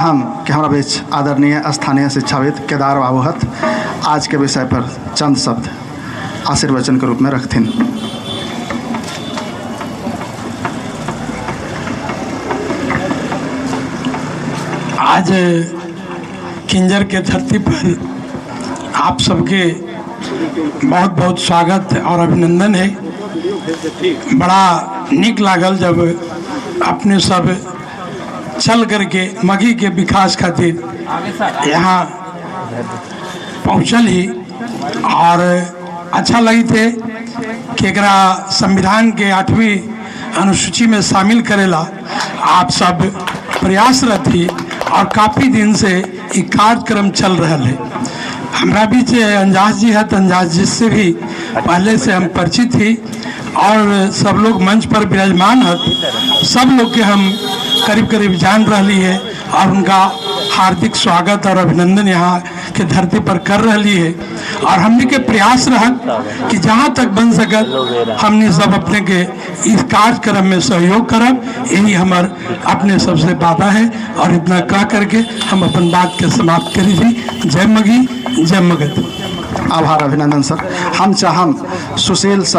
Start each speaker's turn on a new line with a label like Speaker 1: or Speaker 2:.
Speaker 1: हम कि हमारा बीच आदरणीय स्थानीय शिक्षाविद केदार बाबू हत आज के विषय पर चंद शब्द आशीर्वचन के रूप में रखथिन।
Speaker 2: आज किंजर के धरती पर आप सबके बहुत बहुत स्वागत और अभिनंदन है। बड़ा निक लागल जब अपने सब चल करके मगही के विकास खातिर यहाँ पहुँचल ही और अच्छा लगी थे कि एकरा संविधान के 8वीं अनुसूची में शामिल करेला आप सब प्रयासरत ही और काफ़ी दिन से ये कार्यक्रम चल रहा है। हमारा बीच अंजास जी है, तो अंजास जी से भी पहले से हम परिचित ही और सब लोग मंच पर विराजमान हत, सब लोग के हम करीब करीब जान रही है और उनका हार्दिक स्वागत और अभिनंदन यहाँ के धरती पर कर रही है। और हमने के प्रयास रहत कि जहाँ तक बन सकत हमने सब अपने के इस कार्यक्रम में सहयोग करब, यही हमार अपने सबसे वादा है। और इतना कह करके हम अपन बात के समाप्त करी थी। जय मगही, जय मगध।
Speaker 1: आभार, अभिनंदन सर। हम चाहम सुशील सर।